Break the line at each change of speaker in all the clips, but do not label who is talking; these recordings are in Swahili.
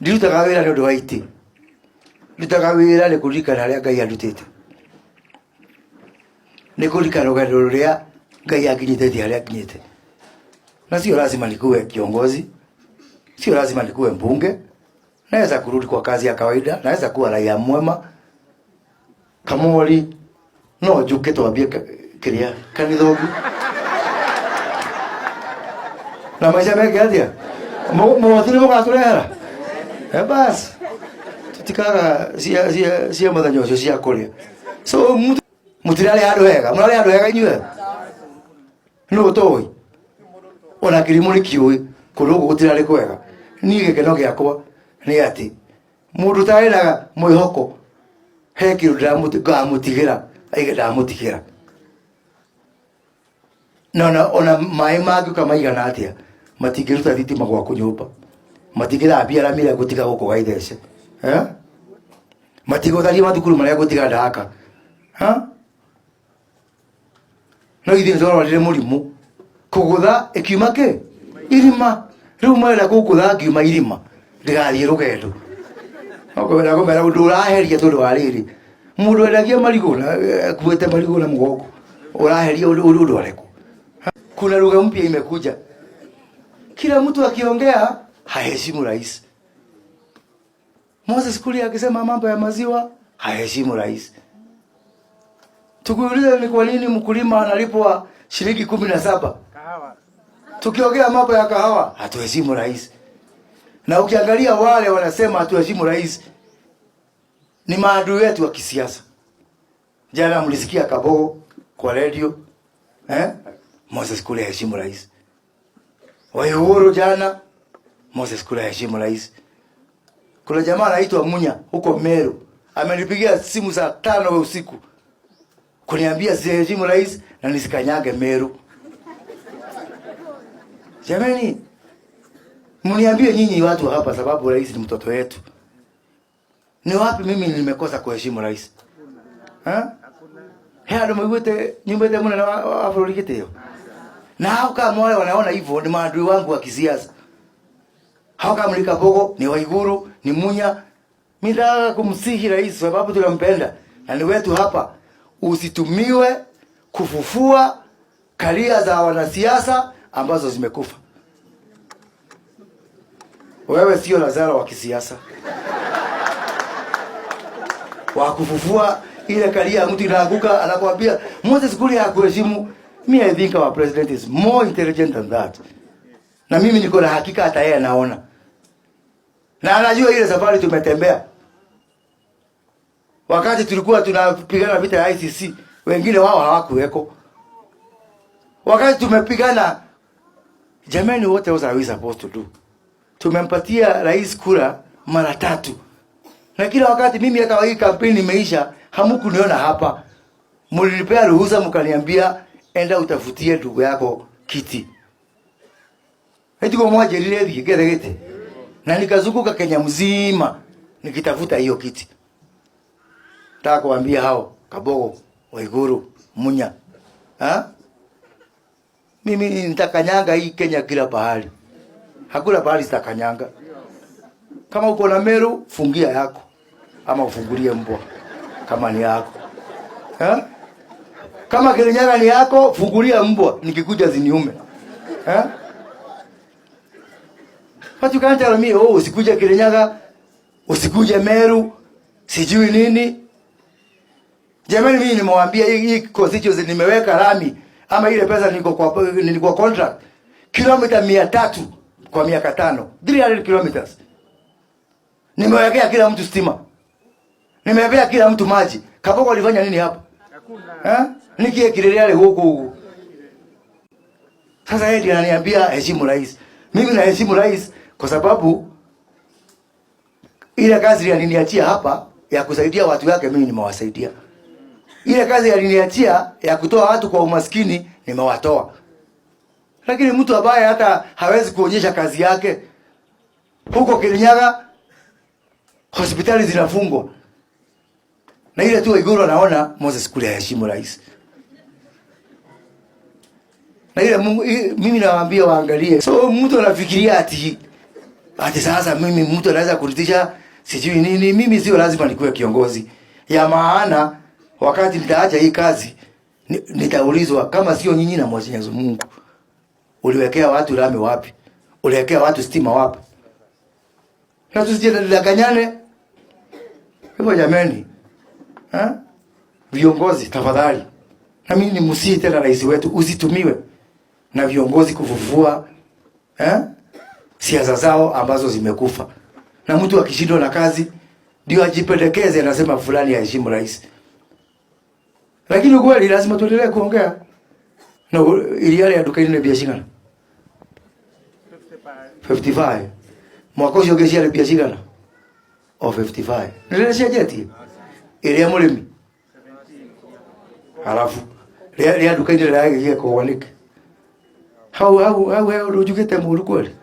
Ndirutaga wĩra nĩ ũndũ wa itĩ, ndutaga wĩra nĩ kũririkana harĩa Ngai andutĩte, nĩ kũririkana rũgendo rũrĩa Ngai anginyĩtetie harĩa nginyĩte. Na sio lazima nikuwe kiongozi, sio lazima nikuwe mbunge. Naweza kurudi kwa kazi ya kawaida, naweza kuwa raia mwema. Kamori no njuke twambie kiria kanitha ũguo na maica meke atia mothi nĩ mũgatũrehera. Basi tutikaga cia cia cia mũthenya ũcio cia kũrĩa. So mũtirarĩ handũ hega, mũrarĩ handũ hega inyuĩ nũ ũtoĩ ona kĩrimũ nĩ kĩũĩ kũndũ gũkũ gũtirarĩ kwega. Niĩ gĩkeno gĩakwa nĩ atĩ mũndũ ũtarĩ na mwĩhoko he kĩndũ ngamũtigĩra, aige ndamũtigĩra. Na ona maĩ mangĩũka maigana atĩa matingĩruta thitima gwaku nyũmba, matingĩthambia rami ĩrĩa ngũtiga gũkũ gaithece, eh? Matigũtharia mathukuru marĩa ngũtiga ndaka. Ha? No ithuĩ nĩtwarwarire mũrimũ kũgũtha ĩkiuma kĩ irima, rĩu marenda kũngũtha ngiuma irima ndĩgathiĩ rũgendo. Okwenda kũmera ũndũ ũraheria tondũ wa rĩrĩ mũndũ endagia marigũ na akuĩte marigũ na mũgongo ũraheria ũndũ ũndũ ũrĩkũ? Kuna lugha mpya imekuja, kila mtu akiongea haheshimu rais. Moses Kuria akisema mambo ya maziwa haheshimu rais. Tukiuliza ni kwa nini mkulima analipwa shilingi 17, tukiongea mambo ya kahawa hatuheshimu rais. Na ukiangalia wale wanasema hatuheshimu rais ni maadui wetu wa kisiasa. Jana mlisikia Kabogo kwa radio, eh? Moses Kuria heshimu rais. Waiguru jana, Moses Kuria heshimu rais. Kuna jamaa anaitwa Munya huko Meru amenipigia simu saa 5 usiku kuniambia siheshimu rais na nisikanyage Meru. Jamani, mniambie nyinyi watu hapa, sababu rais ni mtoto wetu. Ni wapi mimi nimekosa kuheshimu rais? Ha? He andu maiguite nyumbite munene wa bũrũri gĩtĩo? Na hao kama wale wanaona hivyo ni maadui wangu wa kisiasa. Hao kama ni Kabogo, ni Waiguru, ni Munya. Mimi nataka kumsihi rais sababu tunampenda na ni wetu hapa. Usitumiwe kufufua karia za wanasiasa ambazo zimekufa. Wewe sio Lazaro wa kisiasa wa kufufua ile karia mtu inaanguka anakuambia Moses Kuria hakuheshimu. Me, I think our president is more intelligent than that. Na mimi niko na hakika hata yeye anaona. Na anajua ile safari tumetembea. Wakati tulikuwa tunapigana vita ya ICC, wengine wao hawakuweko. Wakati tumepigana, jamani, what else are we supposed to do? Tumempatia rais kura mara 3. Na kila wakati mimi hata hii kampeni imeisha, hamkuniona hapa. Mlinipea ruhusa mkaniambia enda utafutie ndugu yako kiti. Eti kwa mwajirire thiĩ ngethe gĩtĩ. Na nikazunguka Kenya mzima nikitafuta hiyo kiti. Nataka kuambia hao Kabogo, Waiguru, Munya. Ha? Mimi nitakanyanga hii Kenya kila pahali. Hakuna pahali sitakanyanga. Kama uko na Meru, fungia yako ama ufungulie mbwa kama ni yako. Ha? Kama Kirinyaga ni yako, fungulia mbwa nikikuja ziniume. Ha? But you can't tell me, oh, usikuje Kirinyaga, usikuje Meru, sijui nini. Jamani, mimi nimewaambia hii constituency nimeweka lami ama ile pesa nilikuwa contract kilomita 300 kwa miaka 5, 300 kilometers. Nimewekea kila mtu stima. Nimewekea kila mtu maji. Kabogo alifanya nini hapa?
Hakuna.
Eh? Nikie kilelea huko huko. Sasa yeye ndiye ananiambia heshimu rais. Mimi naheshimu rais kwa sababu ile kazi aliniachia hapa ya kusaidia watu wake mimi nimewasaidia. Ile kazi aliniachia ya kutoa watu kwa umaskini nimewatoa. Lakini mtu ambaye hata hawezi kuonyesha kazi yake, huko Kirinyaga hospitali zinafungwa. Na ile tu Waiguru anaona Moses Kuria heshimu rais. Na ile Mungu, mimi nawaambia waangalie. So mtu anafikiria ati Ati sasa mimi mtu anaweza kunitisha sijui nini. Mimi sio lazima nikuwe kiongozi ya maana. Wakati nitaacha hii kazi nitaulizwa kama sio nyinyi na Mwenyezi Mungu, uliwekea watu lami wapi? Uliwekea watu stima wapi? Na tusijidanganyane hivyo jameni, ha? Viongozi tafadhali, na mimi ni msihi tena rais wetu, usitumiwe na viongozi kufufua siasa zao ambazo zimekufa. Na mtu akishindwa na kazi ndio ajipendekeze, anasema fulani aheshimu rais. Lakini ukweli lazima tuendelee kuongea. Na ili yale ya duka ile biashara 55 mwaka ucio ũngĩ ciarĩ mbia cigana o 55 nĩ cianjetie ĩrĩa mũrĩmi halafu rĩa nduka-inĩ rĩragĩgie kũgwa nĩkĩ hau hau hau he ũndũ njugĩte mũru kweli?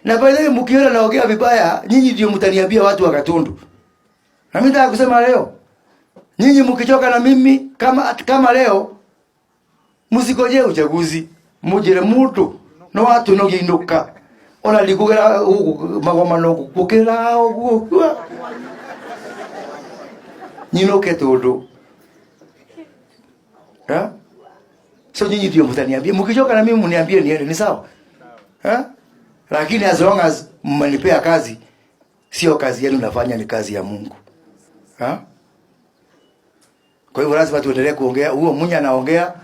Na by the way mkiona naongea vibaya, nyinyi ndio mtaniambia watu wa Gatundu. Na mimi nataka kusema leo, nyinyi mkichoka na mimi kama leo, msikojee uchaguzi, mujire mutu no watu no giinuka ona ndikugera guku magomano gukira uguo nyinuke tundu. Ha? So nyinyi ndio mtaniambia, mkichoka na mimi mniambie niende, ni sawa? Ha? Lakini as long as mmenipea kazi, sio kazi yenu nafanya, ni kazi ya Mungu. Ha? Kwa hivyo lazima tuendelee kuongea. Huo Munya anaongea.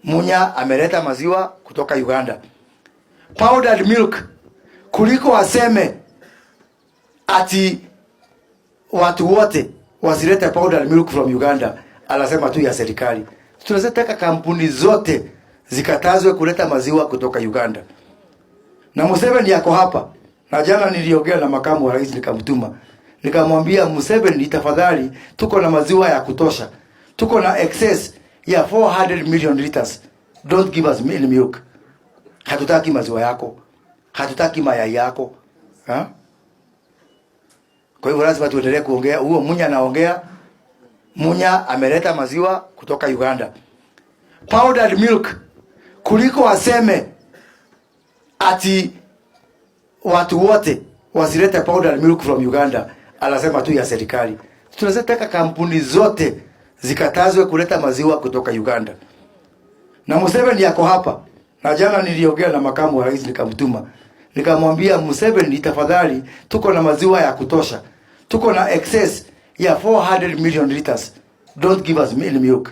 Munya ameleta maziwa kutoka Uganda, powdered milk, kuliko aseme ati watu wote wasilete powdered milk from Uganda, anasema tu ya serikali. Tunataka kampuni zote zikatazwe kuleta maziwa kutoka Uganda. Na Museveni yako hapa. Na jana niliongea na makamu wa rais nikamtuma. Nikamwambia Museveni, tafadhali, tuko na maziwa ya kutosha. Tuko na excess ya 400 million liters. Don't give us any milk. Hatutaki maziwa yako. Hatutaki mayai yako. Ha? Kwa hivyo lazima tuendelee kuongea. Huo Munya anaongea. Munya ameleta maziwa kutoka Uganda, powdered milk, kuliko aseme ati watu wote wasilete powdered milk from Uganda, anasema tu ya serikali. Tunataka kampuni zote zikatazwe kuleta maziwa kutoka Uganda. Na Museveni yako hapa. Na jana niliongea na makamu wa rais nikamtuma. Nikamwambia Museveni, tafadhali, tuko na maziwa ya kutosha. Tuko na excess ya 400 million liters. Don't give us any milk.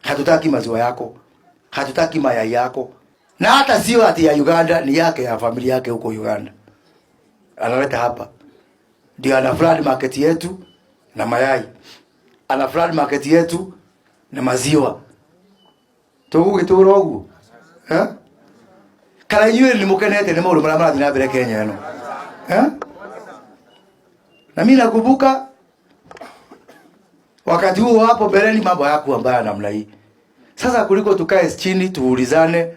Hatutaki maziwa yako. Hatutaki mayai yako. Na hata sio ati ya Uganda, ni yake ya familia yake huko Uganda. Analeta hapa. Ndio ana flood market yetu na mayai. Ana flood market yetu na maziwa. Tũgũgĩtũra ũguo? Eh? Kana inyuĩ nĩ mũkenete nĩ maũndũ marĩa marathiĩ na mbere Kenya ĩno? Eh? Na mimi nakumbuka wakati huo hapo mbeleni mambo hayakuwa mbaya namna hii. Sasa kuliko tukae chini tuulizane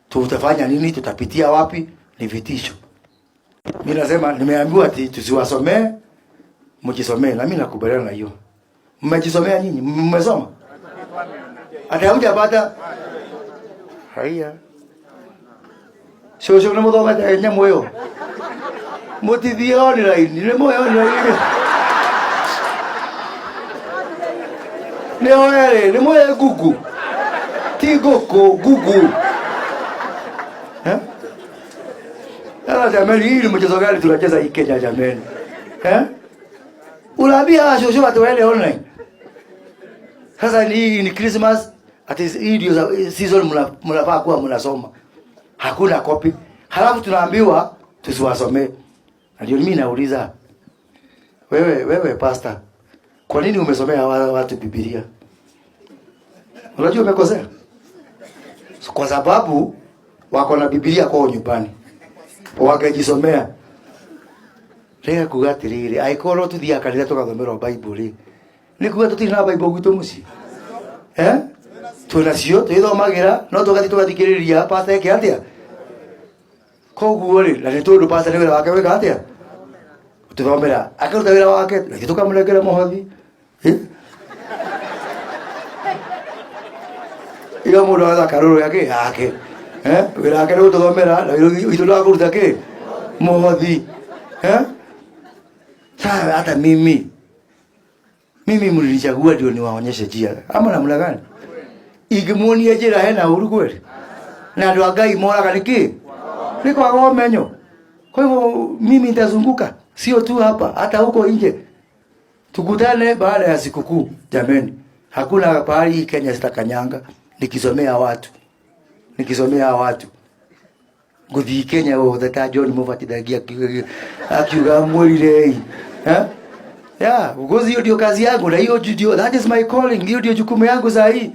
tutafanya nini, tutapitia wapi, ni vitisho. Mimi nasema nimeambiwa ati tusiwasomee, mjisomee, na mimi nakubaliana na hiyo. Mmejisomea nyinyi? Mmesoma? Ati hamjapata? Haya. Cũcũ nĩ mũthomete nyamũ ĩyo? Mũtithiĩ online, nĩ mũĩ online. Nĩ oe rĩ, nĩ mũĩ Google. Ti ngũkũ, Google. Eh? Sasa jameni, hii ni mchezo gani tunacheza hii Kenya jameni? Eh? Unaambia shosho watu waende online. Sasa ni hii ni Christmas, ati hii ndio season mnafaa kuwa mnasoma. Hakuna copy. Halafu tunaambiwa tusiwasomee. Na ndio mimi nauliza wewe pastor, kwa nini umesomea watu Biblia? Unajua umekosea? Kwa sababu wako na Biblia kwao nyumbani. Wakajisomea. Rega kuga atiriri, aikorwo tuthiaga kanitha tugathomerwo Bible ri, nĩ kuga tũtirĩ na Bible gwitũ mũciĩ? Eh? Twĩnacio twĩthomagira, no tũgathiĩ tũgathikĩrĩria pastor eke atĩa? Koguo rĩ, na nĩ tondũ pastor nĩ wĩra wake wĩka atĩa? Gũtũthomera. Akĩruta wĩra wake, na ithuĩ tũkamũnengera mũhothi. Eh? Iyo mũndũ agetha karũrũ gake yake. Eh? Wĩra wake nĩ gũtũthomera, na wĩra witũ nĩ wa kũruta kĩ? Muhothi, eh? Sasa hata mimi mlinichagua ndio niwaonyeshe njia ama namna gani? Ingĩmuonia njĩra hena ũru kweli? Na andũ a Ngai moraga nĩkĩ? Nĩ kwaga ũmenyo. Kwa hivyo mimi nitazunguka, sio tu hapa, hata huko nje. Tukutane baada ya sikukuu jameni. Hakuna pahali Kenya sitakanyanga nikisomea watu. Nikisomea watu. Nguthii Kenya wothe ta John Mũbatithagia akiuga mwĩrirei. Eh? Yeah, because hiyo ndio kazi yangu na hiyo ndio, that is my calling, hiyo ndio jukumu yangu saa hii.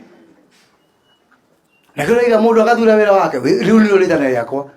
Na kĩrĩa iga mũndũ agathura wĩra wake, rĩu nĩrĩo rĩtana rĩakwa.